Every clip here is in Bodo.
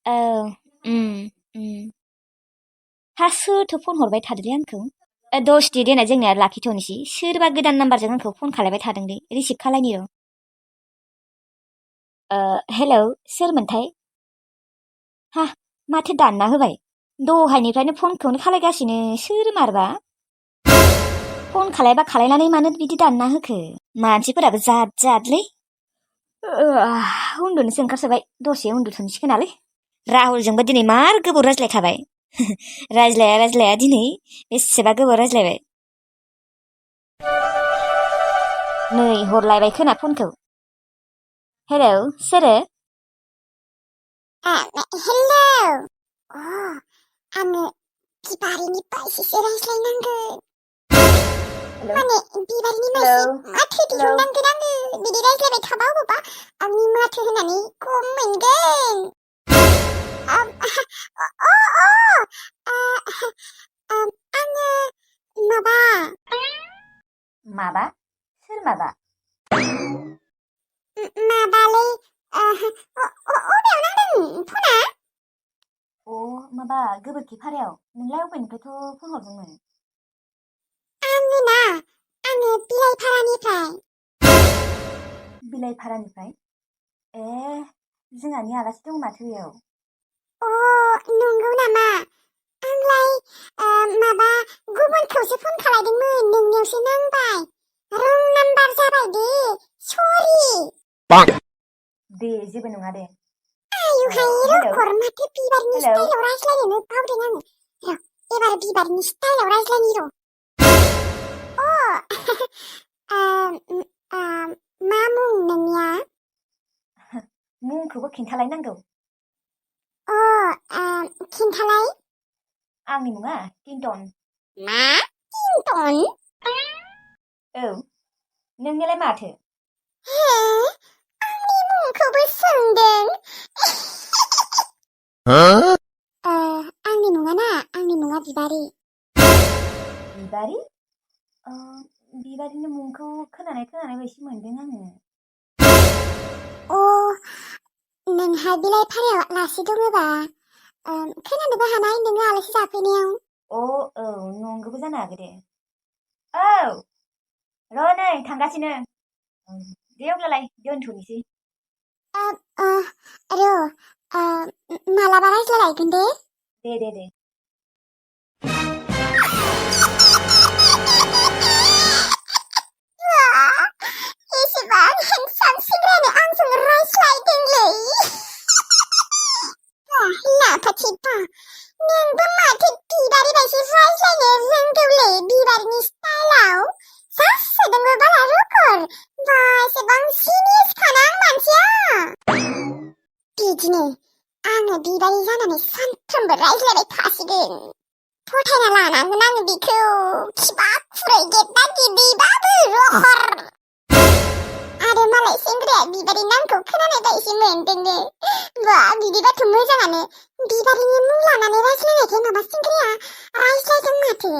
औ उम उम हा सोरथो फन हरबाय थादोलै आंखौ दसथि देनाय जोंनिया लाखिथ'नोसै सोरबा गोदान नाम्बारजों आंखौ फन खालायबाय थादोंलै रिसिभ खालायनि र' हेलौ सोरमोनथाय हा माथो दानना होबाय दहायनिफ्रायनो फनखौनो खालायगासिनो सोर मारबा फन खालायबा खालायनानै मानो बिदि दानना होखो मानसिफोराबो जाद जादलै उन्दुनोसो ओंखारसोबाय दसे उन्दुथ'नोसै खोनालै राहुलजोंबो दिनै मार गोबाव रायज्लायखाबाय रायज्लाया दिनै बेसेबा गोबाव रायज्लायबाय नै हरलायबाय खोना फनखौ हेलौ सोरो हेलौ अ आङो बिबारिनि बायसोसो रायज्लायनांगोन माने बिबारनि मानसि माथो दिहुननांगोन आङो बिदि रायज्लायबाय थाबा अबावबा आंनि माथो होनानै खम मोनगोन आङो माबा माबा सोर माबा माबालै अबेयाव नांदों फना अ माबा गोबोरखि भारायाव नोंलाय अबेनिफ्रायथ' फन हरदोंमोन आङो बिलाइपारानिफ्राय बिलाइपारानिफ्राय ए जोंहानि आलासि दं माथो बेयाव नंगौ नामा आंलाय माबा गुबुनखौसो फन खालायदोंमोन नोंनियावसो नांबाय रं नाम्बार जाबाय दे सरि दे जेबो नङा दे आयुहाय हेलौ रखर माथो बिबारनि हेलौ स्टाइलाव रायज्लायनोनो बावदों आङो र' एबार बिबारनि स्टाइलाव रायज्लायनि र' मा मुं नोंनिया मुंखौबो खिन्थालायनांगौ खिन्थालाय आंनि मुङा टिन्टन मा टिन्टन औ नोंनियालाय माथो हे आंनि मुंखौबो सोंदों आंनि मुङा बिबारि बिबारि बिबारिनि मुंखौ खोनानाय बायदि मोनदों आङो नोंहा बिलाइपारायाव आलासि दङबा खोनानोबो हानाय नोङो आलासि जाफैनायाव औ नंगौबो जानो हागौ दे औ र' नै थांगासिनो दे अब्लालाय दोनथ'नोसै मालाबा रायज्लायलायगोन दे दे एसेबां हेन्डसाम सेंग्रायानो आंजों रायज्लायदोंलै लाफाथिबा नोंबो माथो बिबारि बायदि रायज्लायनो रोंगौलै बिबारिनि स्टाइलाव जा सोदोंबो बारा रखर बा एसेबां सिरियास खाना आं मानसिया बिदिनो आङो बिबारि जानानै सानफ्रोमबो रायज्लायबाय थासिगोन फोथायना लानांगोन आङो बिखौ खिबा खुरै गेद्दा गेद्दिबाबो रखर आरो मालाय सेंग्राया बिबारिनि नामखौ खोनानाय बायदि मोनदोंनो बा बिदिबाथ' मोजाङानो बिबारिनि मुं लानानै रायज्लायनायखाय माबा सेंग्राया रायज्लायदों माथो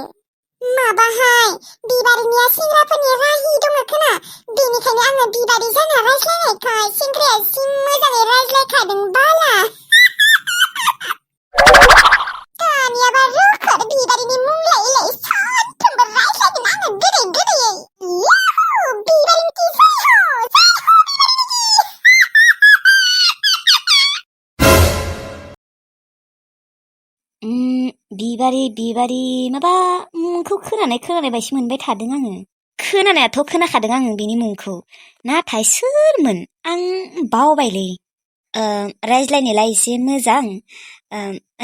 माबाहाय बिबारिनिया सेंग्राफोरनि राहि दङ खोना बेनिखायनो आङो बिबारि जाना रायज्लायनायखाय सेंग्राया जि मोजाङै रायज्लायखादों बाला दानियाबा रोखोर बिबारिनि मुं लायै लायै सानफ्रोमबो रायज्लायगोन आङो गोदैयै याहु बिबारिनिखि जय हो बिबारि माबा मुंखौ खोनानाय बायदि मोनबाय थादों आङो खोनानायाथ' खोनाखादों आङो बिनि मुंखौ नाथाय सोरमोन आं बावबायलै रायज्लायनोलाय एसे मोजां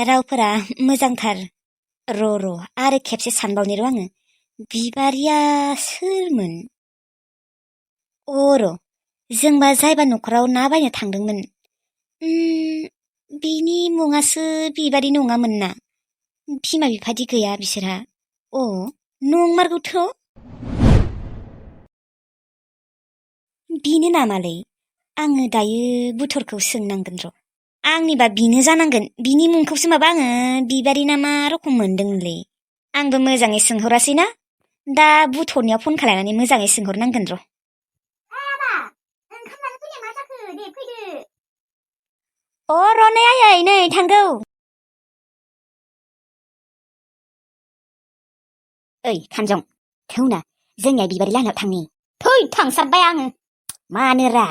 रावफोरा मोजांथार र' आरो खेबसे सानबावनि र' आङो बिबारिया सोरमोन र' जोंबा जायबा न'खराव ना बायनो थांदोंमोन बिनि मुङासो बिबारि नङामोन ना बिमा बिफादि गैया बिसोरहा नंमारगौथ' बिनो नामालै आङो दायो बुथरखौ सोंनांगोन र' आंनिबा बिनो जानांगोन बिनि मुंखौसो माबा आङो बिबारि ना मा रखम मोनदोंमोनलै आंबो मोजाङै सोंहरासै ना दा बुथरनियाव फन खालायनानै मोजाङै सोंहरनांगोन र' अ र'नै आयै नै थांगौ ओइ खानजं थौना जोंनिया बिबारि लाहानाव थांनि थै थांसाबबाय आङो मानोरा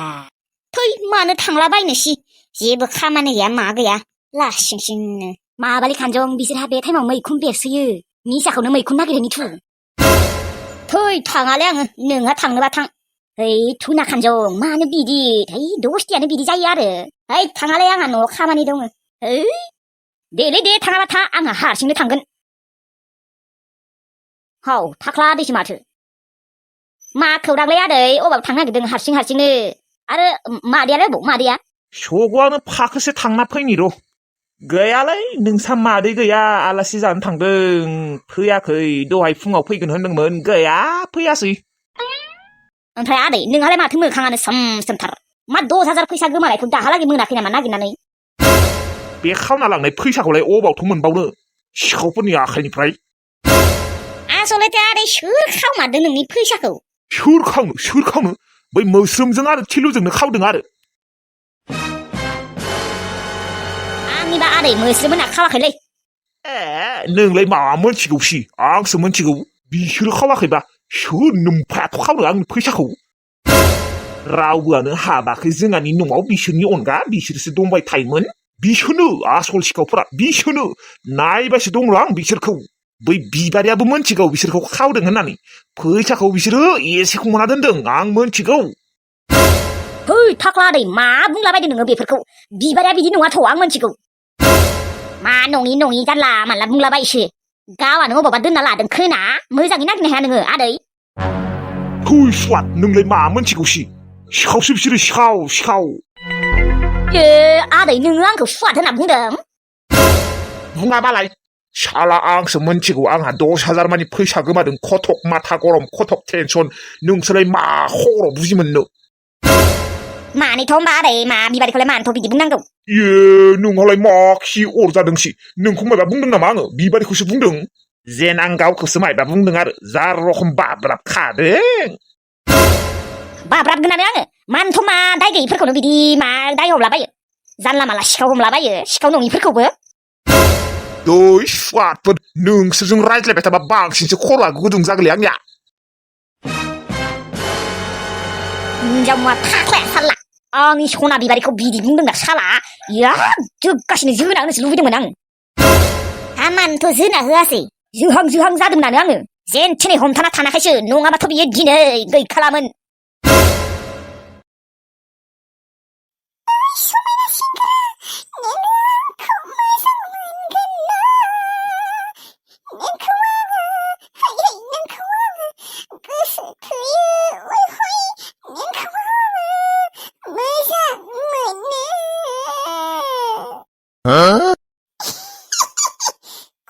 थै मानो थांलाबायनोसि जेबो खामानि गैया मा गैया लासिंसिंनो माबालै खानजं बिसोरहा बे टाइमाव मैखुन बेरसोयो मिसाखौनो मैखुन नागिरहैनि थु थै थाङालै आङो नोंहा थांनोबा थां ओइ थुना खानजं मानो बिदि ओइ दसथियानो बिदि जायो आरो ओइ थाङालै आंहा न'आव खामानि दङ ओइ देलै दे थाङाबा था आंहा हारसिंनो थांगोन हाव थाख्ला दैसो माथो मा खौरांलै आदै अबाव थांनो नागिरदों हारसिंनो आरो मादैयालाय अबाव मादैया सग'आनो फाखोसे थांना फैनि र' गैयालै नोंसा मादै गैया आलासि जानो थांदों फैयाखै दहाय फुङाव फैगोन होनदोंमोन गैया फैयासै ओमफ्राय आदै नोंहालाय माथो मोखाङानो सोम सोमथार मा 10,000 फैसा गोमानायखौ दाहालागै मोनाखै नामा नागिरनानै बे खावना लांनाय फैसाखौलाय अबावथ' मोनबावनो सिखावफोरनि आखाइनिफ्राय आसलथे आदै सोर खावमारदों नोंनि फैसाखौ सोर खावनो बै मोस्रोमजों आरो थिलुजोंनो खावदों आरो आंनिबा आदै मोस्रोममोना खावाखैलै नोंलाय मा मोनथिगौसि आंसो मोनथिगौ बिसोरो खावाखैबा सोर नोमफायाथ' खावदों आंनि फैसाखौ रावबोआनो हाबाखै जोंहानि न'आव बिसोरनि अनगा बिसोरसो दंबाय थायोमोन बिसोरनो आसल सिखावफोरा बिसोरनो नायबासो दङ आं बिसोरखौ बै बिबारियाबो मोनथिगौ बिसोरखौ खावदों होननानै फैसाखौ बिसोरो एसे खमना दोनदों आं मोनथिगौ है थाख्ला आदै मा बुंलाबायदों नोङो बेफोरखौ बिबारिया बिदि नङाथ' आं मोनथिगौ मा नङि जानला मानला बुंलाबायसो गावआनो अबावबा दोनना लादों खोना मोजाङै नागिरनो हाया नोङो आदै थै स्वाद नोंलाय मा मोनथिगौसि सिखावसो बिसोरो सिखाव ए आदै नोङो आंखौ सुवाद होनना बुंदों बुङाबालाय साला आंसो मोनथिगौ आंहा 10,000 मानि फैसा गोमादों खथक माथा गरम खथक टेनसन नोंसोरलाय मा खर' बुजि मोननो मानिथ' होमबा आदै मा बिबारिखौलाय मानोथ' बिदि बुंनांगौ नोंहालाय मा खि अरजादोंसि नोंखौ माबा बुंदों नामा आङो बिबारिखौसो बुंदों जेन आं गावखौसो मायबा बुंदों आरो जार रखम बाब्राब खादों बाब्राब गोनानो आङो मानोथ' मा दाय गैयिफोरखौनो बिदि मा दाय हमलाबायो जानला माला सिखाव हमलाबायो सिखाव नङिफोरखौबो दै स्वादफोर नोंसोरजों रायज्लायबाय थाबा बांसिनसो खर'आ गुदुं जागोलै आंनिया हिनजाव मुवा थाख्लाया साला आंनि सना बिबारिखौ बिदि बुंदोंना साला या जोबगासिनो जोना होनोसो लुबैदोंमोन आं हामानोथ' जोना होआसै जोहां जादोंमोनानो आङो जेन थेनै हमथाना थानायखायसो नङाबाथ' बियो दिनै गैखालामोन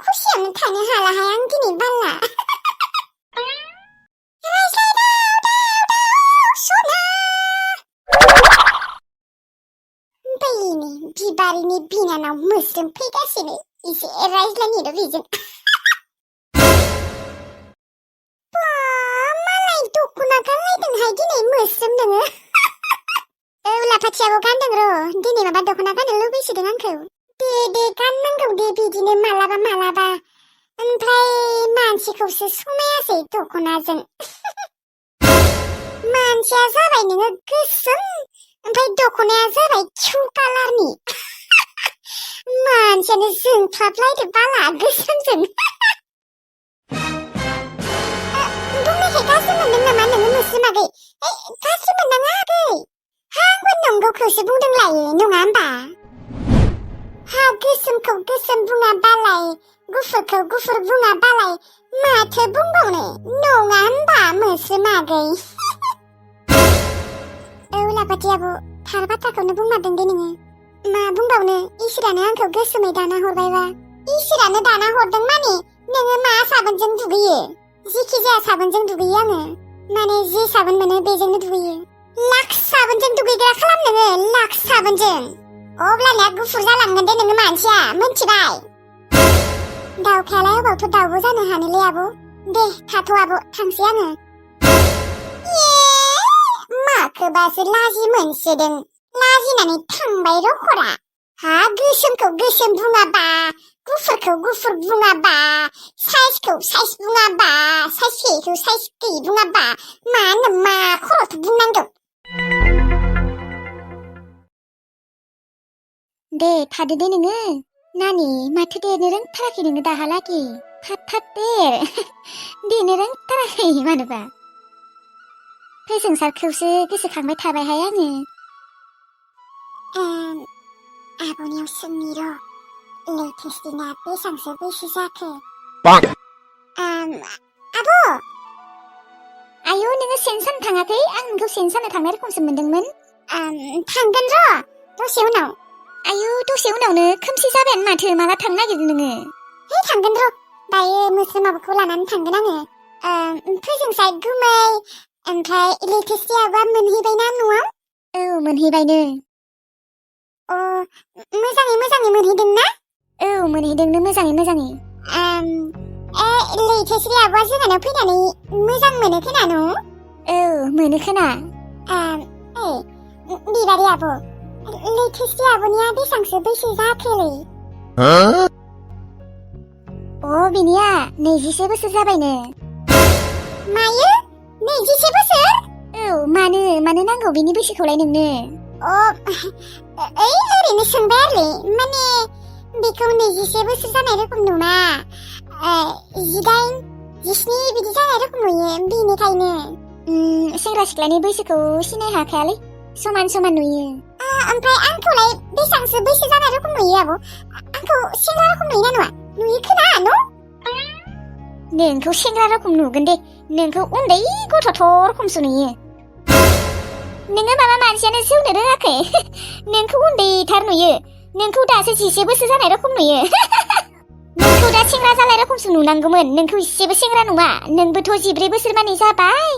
खुसियावनो थानो हालाहाय आं दिनै बाला बैनि बिबारिनि बिनानाव मोस्रोम फैगासिनो एसे रायज्लायनि र' बेजों मालाय दख'ना गानलायदोंहाय दिनै मोस्रोम नोङो औ लाफाथियाबो गानदों र' दिनै माबा दख'ना गाननो लुबैसोदों आंखौ दे गाननांगौ दे बिदिनो मालाबा ओमफ्राय मानसिखौसो समायासै दख'नाजों मानसिया जाबाय नोङो गोसोम ओमफ्राय दख'नाया जाबाय किउ कालारनि मानसियानो जोंख्लाबलायदो बाला गोसोमजों बुंनायखाय गाज्रि मोनदों नामा नोङो मोस्रोम आगै गाज्रि मोननाङा आगै आंबो नंगौखौसो बुंदों लायो नङा होमबा हा गोसोमखौ गोसोम बुङा बालाय गुफुरखौ गुफुर बुङा बालाय माथो बुंबावनो नङा होमबा मोस्रोम आगै औ लाफाथि आब' थार बाथ्राखौनो बुंमारदों दे नोङो मा बुंबावनो इसोरानो आंखौ गोसोमै दाना हरबायबा इसोरानो दाना हरदों माने नोङो मा साबोनजों दुगैयो जिखि जाया साबोनजों दुगैयो आङो माने जे साबोन मोनो बेजोंनो दुगैयो लाक्स साबोनजों दुगैग्रा खालाम नोङो लाक्स साबोनजों अब्लानिया गुफुर जालांगोन दे नोङो मानसिया मोनथिबाय दाउखायालाय अबावथ' दाउबो जानो हानोलै आब' दे थाथ' आब' थांसै आङो माखोबासो लाजि मोनसोदों लाजिनानै थांबाय रखरा हा गोसोमखौ गोसोम बुङाबा गुफुरखौ गुफुर बुङाबा साइजखौ साइज बुङाबा साइज गैयैखौ साइज गैयै बुङाबा मा होनो मा खर'थ' बुंनांगौ दे थादो दे नोङो नानि माथो देरनो रोंथाराखै नोङो दाहालागि थाब थाब देर देरनो रोंथाराखै मानोबा फोजोंसारखौसो गोसोखांबाय थाबायहाय आङो आब'नियाव सोंनि र' लेटेस्ट दिना बेसांसो बैसो जाखो आब' आयौ नोङो सेन सानो थाङाखै आं नोंखौ सेन सानो थांनाय रोखोमसो मोनदोंमोन थांगोन र' दसे उनाव आयौ दसे उनावनो खोमसि जाबायानो माथो माला थांनो नागिरदों नोङो हे थांगोन र' दायो मोस्रोम आब'खौ लानानै थांगोन आङो फोजोंसाय गुमै ओमफ्राय लेटेस्ट आब'आ मोनहैबायना न'आव औ मोनहैबायनो मोजाङै मोनहैदों ना औ मोनहैदोंनो मोजाङै लेटेस्ट आब'आ जोंहानाव फैनानै मोजां मोनो खोना न' औ मोनो खोना बिबारि आब' लेटेस्ट आब'निया बेसांसो बैसो जाखोलै बिनिया 20 बोसोर जाबायनो मायो 20 बोसोर औ मानो नांगौ बिनि बैसोखौलाय नोंनो ओरैनो सोंबाय आरोलै माने बेखौ 20 बोसोर जानाय रोखोम नुमा 18, 17 बिदि जानाय रोखोम नुयो बेनिखायनो सेंग्रा सिख्लानि बैसोखौ सिनाय हाखायालै समान नुयो ओमफ्राय आंखौलाय बेसांसो बैसो जानाय रोखोम नुयो आब' आंखौ सेंग्रा रोखोम नुयो ना नुवा नुयो खोना न' नोंखौ सेंग्रा रोखोम नुगोन दे नोंखौ उन्दै गथ'थ' रोखोमसो नुयो नोङो माबा मानसियानो जौनो रोङाखै नोंखौ उन्दैथार नुयो नोंखौ दासो 10 बोसोर जानाय रोखोम नुयो नोंखौ दा सेंग्रा जानाय रोखोमसो नुनांगौमोन नोंखौ इसेबो सेंग्रा नङा नोंबोथ' 14 बोसोर मानि जाबाय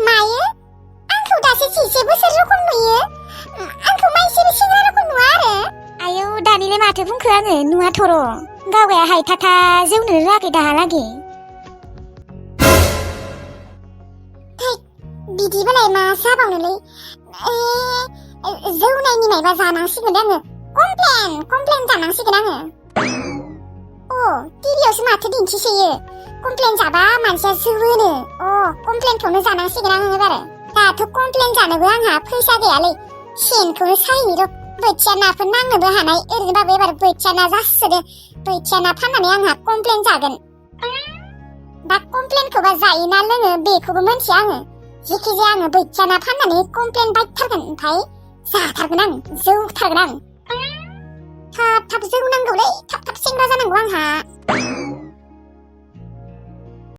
मायो आंखौ दासो 10 बोसोर रोखोम नुयो आंखौ मानसिबो सेंग्रा रोखोम नुवा आरो आयौ दानिलाय माथो बुंखो आङो नुवाथ'र' गावगाया हायथाथा जौनो रोङाखै दाहालागै बिदिबालाय मा जाबावनोलै जौनायनि मायबा जानांसिगोन आङो कमप्लेन जानांसिगोन आङो टिभियावसो माथो दिन्थिसोयो कमप्लेन जाबा मानसिया जौवोनो कमप्लेनखौनो जानांसिगोन आङो एबार दाथ' कमप्लेन जानोबो आंहा फैसा गैयालै सेनखौनो सायनि र' बोथिया नाफोर नांनोबो हानाय ओरैनोबाबो एबार बोथिया ना जासोदो बोथिया ना फाननानै आंहा कमप्लेन जागोन दा कमप्लेनखौबा जायोना लोङो बेखौबो मोनथिया आङो जिखिजाया आङो बोथिया ना फाननानै कमप्लेन बायथारगोन ओमफ्राय जाथारगोन आं जौथारगोन आं थाब जौ नांगौलै थाब सेंग्रा